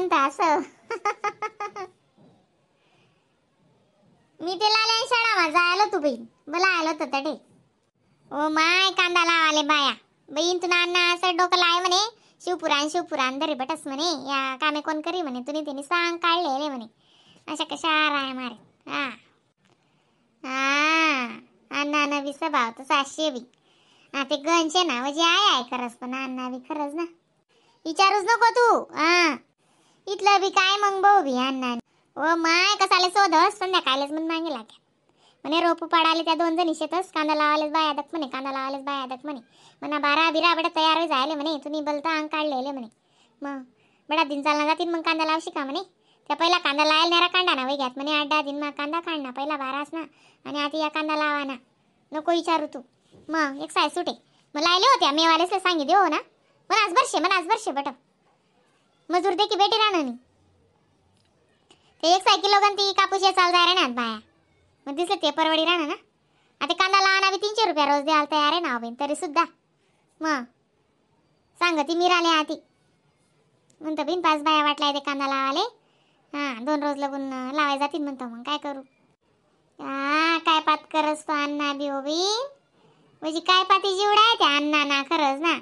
म्हणता असं. मी ते लाल्या शाळा मा जायला तू बहीण मला आलो होतं तडे. ओ my कांदा लावाले बाया बहीण तुला अण्णा असं डोकं लाय म्हणे शिवपुराण शिवपुराण दरी बटस म्हणे या कामे कोण करी म्हणे तुम्ही त्यांनी सांग काढले म्हणे अशा कशा राय मारे. हा हा अण्णा नवी स्वभाव तसा बी हा ते गंचे ना म्हणजे आहे आहे खरंच पण अण्णा बी खरंच ना विचारूच नको तू. हा इथलं बी काय मग भाऊ बी अण्णा. ओ my कसाले शोधस संध्याकाळीच म्हणून मागे लाग्या म्हणे रोप पाडाले त्या दोन जणी शेतस कांदा लावालेच बाया दक म्हणे कांदा लावालेच बाया दक म्हणे म्हणा बारा बिरा बडा तयार झाले म्हणे तुम्ही बलता अंग काढलेले म्हणे मग बडा दिन चालना जातील मग कांदा लावशी का म्हणे त्या पहिला कांदा लायला नेरा कांदा ना वै घ्यात म्हणे 8-10 दिन मग कांदा काढना पहिला बारास ना आणि आता या कांदा लावा ना नको विचारू तू. मग एक साय सुटे मग लायले होत्या मेवालेच सांगितले हो ना मग आज बरशे मग आज बरशे बट मजूर दे की बेटी राहणार नाही ते एक सायकल लोकांना ती कापूस चाल जाय ना बाया मग दिसले ते परवडी राहणार ना. आता कांदा लावणार बी 300 रुपया रोज द्यायला तयार आहे ना बहीण तरी सुद्धा मग सांग ती मिराले आती म्हणतो बिन 5 बाया वाटला ते कांदा लावाले. हां 2 रोज लागून लावाय जातील म्हणतो मग काय करू. हा काय पात करस तो अण्णा बी हो बी म्हणजे काय पाती जीवडा आहे त्या अण्णा ना खरंच ना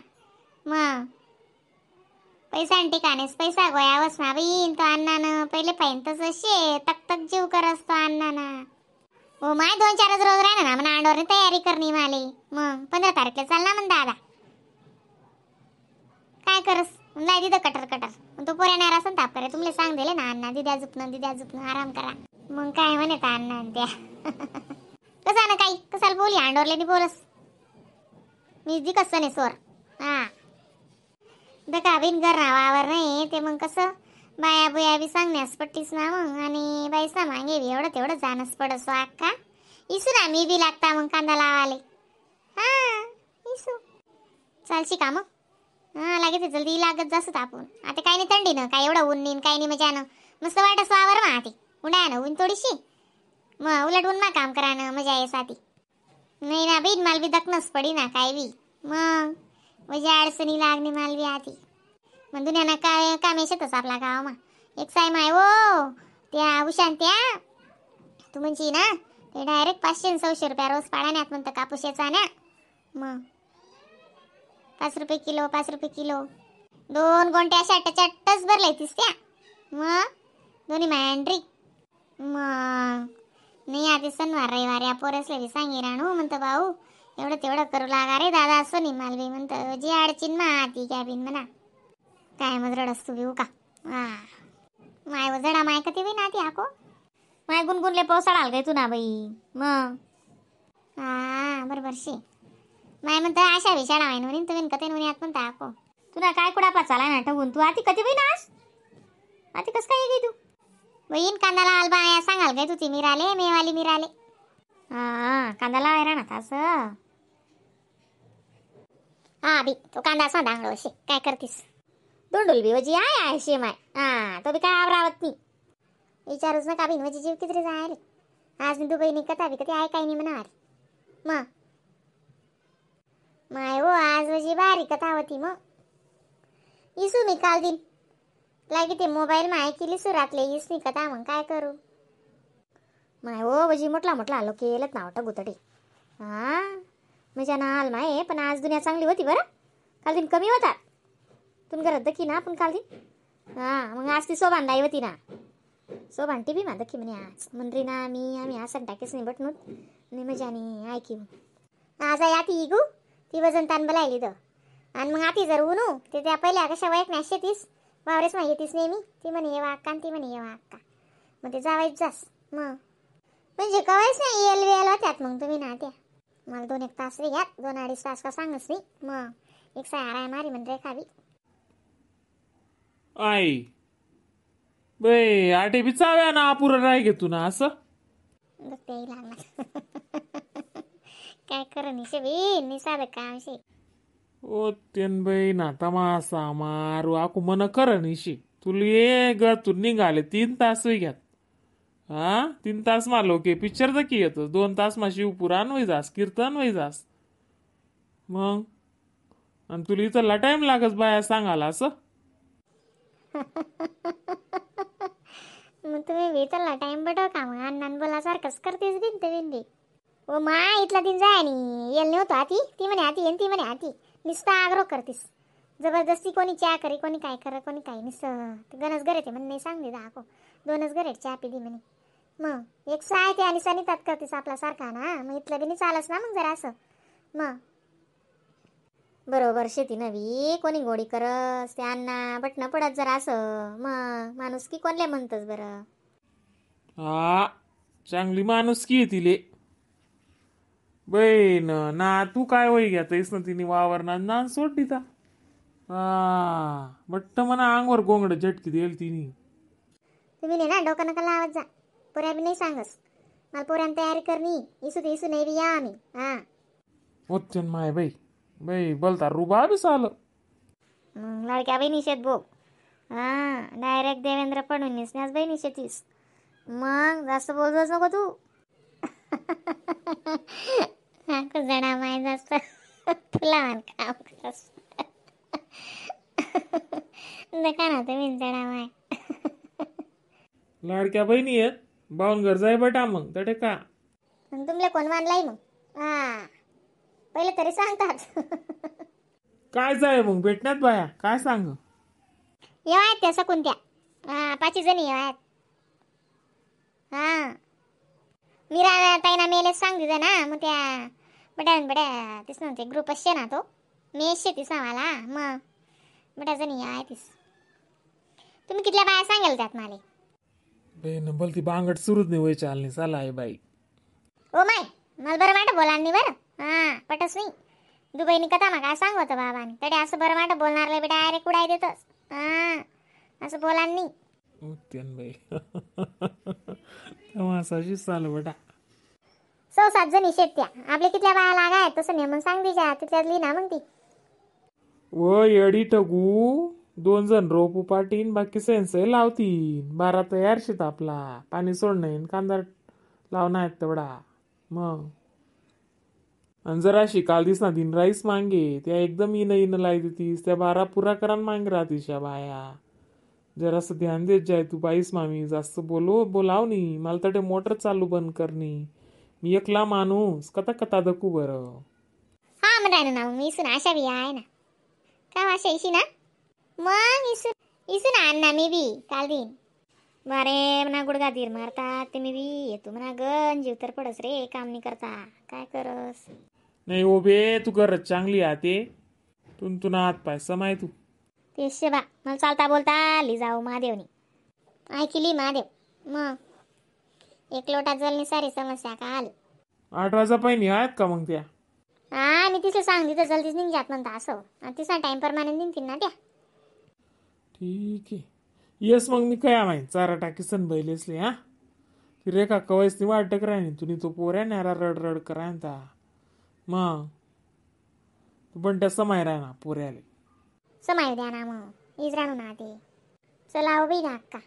मग पैसा ठिकाणेच पैसा गोयावस ना बहीण तो अण्णानं पहिले पाहिन तसं शे तक तक जीव करस तो अण्णा ना. हो my 2-4 रोज राहणार ना म्हणा अंडोरने तयारी करणी माले मग 15 तारखेला चाल ना म्हण दादा काय करस नाही दिदं कटर कटर मग तो पोऱ्या नाही असं ताप करे तुमले सांग दिले ना अण्णा दिद्या झुपणं दिद्या झुपणं आराम करा मग काय म्हणे अण्णा त्या कसा ना काही कसाला बोली अंडोरले नाही बोलस मी जी कसं नाही सोर. हा दका बिन घर ना वावर नाही ते मग कसं बाया बुया बी सांगण्यास पट्टीस ना मग आणि बाईस ना मागे बी एवढं तेवढं जाणंच पडसो अक्का इसू ना मी बी लागता मग कांदा लावाले. हा इसू चालशी का मग हा लागेच जल्दी लागत जासत आपण आता काही नाही थंडी ना काय एवढं ऊन नाही काही नाही मजानं मस्त वाटस वावर मा आती उन्हाळ्यानं ऊन थोडीशी मग उलट ऊन मा काम करानं मजा ये साथी नाही ना बी माल बी दखनच पडी ना काय बी मग म्हणजे अडचणी लागणी माल बी आती मग दुनियाना काय काम येतच आपला गावमा एक साय माय हो त्या उशान त्या तू म्हणची ना ते डायरेक्ट 500-600 रुपया रोज पाडाण्यात म्हणतं कापूस याचा ना मग 5 रुपये किलो 5 रुपये किलो 2 गोंट्या अशा चट्टच भरले तीस त्या मग दोन्ही मांडरी मग नाही आधी सणवार रविवार या पोरसले बी सांगी राणू म्हणतं भाऊ एवढं तेवढं करू लागा रे दादा असो नि मालवी म्हणतं जी अडचीन मा आती कॅबिन म्हणा काय मग रडस तू बिऊ का. हा माय जडा माय कधी बी ना ती आको माय गुणगुणले पावसाळा आल काय तू ना बाई मग हा बरोबर शे माय म्हणतं आशा विशाळा आहे म्हणून तुम्ही कथे म्हणे आत म्हणता आको तुला काय कुडापा चालाय ना ठेवून तू आती कधी बाई नास आती कसं काय गेली तू बहीण कांदा लावाल बाया सांगाल काय तू ती मिराले मेवाली मिराले. हा कांदा लावाय राहणार असं हा बी तो कांदा असा दांगडो शे काय करतीस दोंडुल बी वजी आहे आहे शे माय हा तो बी काय आवरावत नाही विचारूच नका बिन म्हणजे जीव किती जाय रे आज मी दुबई निकत बी कधी आहे काही नाही म्हणा मग माय हो आज वजी बारी कथा होती मग इसू मी काल दिन लागे ते मोबाईल माय केली सुरातले इसनी कथा मग काय करू माय हो वजी म्हटला म्हटला आलो केलं ना वाटत गुतडी. हा मजा ना आल माय पण आज दुनिया चांगली होती बरं काल दिन कमी होता तुम्ही घरात दखी ना आपण काल दिन. हा मग आज ती सोभान लाई होती ना सोभान टी बी मा दखी म्हणे आज म्हणरी ना मी आम्ही आसन टाकीच नाही बटनूत नाही मजाने ऐकी मग आज आहे आती इगू ती वजन ताण बलायली तर आणि मग आती जर उनू ते त्या पहिल्या कशा वयक नाही शेतीस वावरेस मा येतीस नेहमी ती म्हणे येवा अक्का आणि ती म्हणे येवा अक्का मग ते जावायच जास मग म्हणजे कवायच नाही येल वेल होत्यात मग तुम्ही ना त्या मला 2-1 तास रे घ्यात 2-2.5 तास का सांगच नाही मग एक साय आराय मारी म्हणजे खावी आई बे आटे बी चाव्या ना अपुरा राय घेतो ना असं बघते लागणार काय करू निशे बी निसाद काम शे ओ तेन बाई ना तमासा मारू आकू मन कर निशी तुला ये ग तू निघाले 3 तास घ्यात. हा 3 तास मा लोके पिक्चर तर की येतो 2 तास मा शिवपुराण वय जास कीर्तन वय जास मग आणि तुला इथला टाइम लागस बाया सांगायला असं. तुम्ही बी त्याला टाइम बटव का मग अण्णान बोला सारखंच करतेस बिन ते बिन बी. ओ मा इथला दिन जाय आणि येल नव्हतो आती ती म्हणे आती येन ती म्हणे आती नुसता आग्रह करतीस जबरदस्ती. कोणी चहा करी, कोणी काय कर, कोणी काय. नुसतं गणच घरे ते म्हणे नाही सांग दे दाखव दोनच घरे चहा पिदी म्हणे. मग एक साय ते आणि सनितात करतीस आपला सारखा ना. मग इथलं बी नाही चालस ना मग जरा असं मग. बरोबर शेती नवी कोणी गोडी करस ते अण्णा बटणं पडत जरा असं मग माणूस की कोणले म्हणतस बरं. हा चांगली माणुसकी आहे तिले बहीण ना. तू काय वय घ्या ना तिने वावर ना नान सोड दिता. हा बट्ट म्हणा अंगवर गोंगड झटकी देईल तिने. तुम्ही नाही ना डोकं नका लावत जा. पोऱ्या बी नाही सांगस मला पोऱ्यानं तयारी करणी इसू ते इसू नाही बी या आम्ही हा. होते माय बाई बाई बोलता रुबा बी साल. मग लाडक्या बहिणी शेत भोग हा डायरेक्ट देवेंद्र फडणवीस बहिणी शेतीस. मग जास्त बोलतोच नको तू. हा जणा माय जास्त तुला मान काम करस नका ना तुम्ही जणा माय. लाडक्या बहिणी आहेत बावन घर जाय बटा मग तटे का. आणि तुमले कोण मानलाय मग? हा पहिले तरी सांगतात. काय जाय मग भेटण्यात बाया काय सांग. येवा आहेत त्या सकून त्या हा पाचवी जणी येवा आहेत. हा मीरा ताईना मेले सांग दिलं ना मग त्या बड्या बड्या तीच ना ते ग्रुप असते ना तो मेस शेती मला मग बड्या जणी आहे तीस. तुम्ही कितल्या बाया सांगेल त्यात मला? बहीण बोलती बांगट सुरूच नाही वय चालणी चाला आहे बाई. ओ my मला बरं वाटत बोला नाही बरं. हा पटस नाही दुबईनी कथा मग काय सांगू होतं बाबानी तडे असं बरं वाटत बोलणार बी डायरेक्ट उडाय देतस. हा असं बोला नाही. होते बाई तेव्हा चालू बटा. 6-7 जणी शेत त्या आपल्या कितल्या बाया लागा आहेत तसं नेमून सांग दिच्या तिथल्यात लिही ना मग ती. व येडी टगू 2 जण रोप उपाटीन बाकी सेन्स लावतीन. 12 तयार शेत आपला पाणी सोडणं कांदा लावणार आहेत तेवढा मग. आणि जराशी काल दिसना दिन राईस मांगे त्या एकदम इन इन लाई देतीस त्या 12 पुरा करान मांगे राहतीस या बाया. जरासं ध्यान देत जाय तू बाईस मामी जास्त बोलो बोलाव नी मला तटे मोटर चालू बंद करणी मी एकला माणूस कथा कथा दकू बरं. हा मग राहिलं ना मग मी इसून आशा बी आहे ना का आशा इशी ना मग इसून इसून आण ना मी बी काल दिन. बारे म्हणा गुडगा धीर मारतात ते मी बी येतो म्हणा गण जीव तर पडस रे काम नाही करता काय करस. नाही ओ बे तू गरज चांगली आते तुन तुना हात पाय समाय तू. तेच शे बा मला चालता बोलता आली जाऊ महादेवनी. ऐकली महादेव मग एक लोटा जलनी सारी समस्या का आली. 8 वाजा पहिनी आहेत का मग त्या? हा मी तिसं सांग तिथं जल्दीच निघ जात म्हणता असं आणि तिसा टाइम प्रमाणे निघतील ना त्या. ठीक आहे येस मग मी काय माहीत चारा टाकी सन बैलेसले. हा ती रेखा कवायच ती वाटक राही तुम्ही तो पोऱ्या न्यारा रड रड करायता मग तू पण त्या समाय राह ना पोऱ्याले. समाय द्या ना मग is राहू ना ते. चला हो बाई ना अक्का.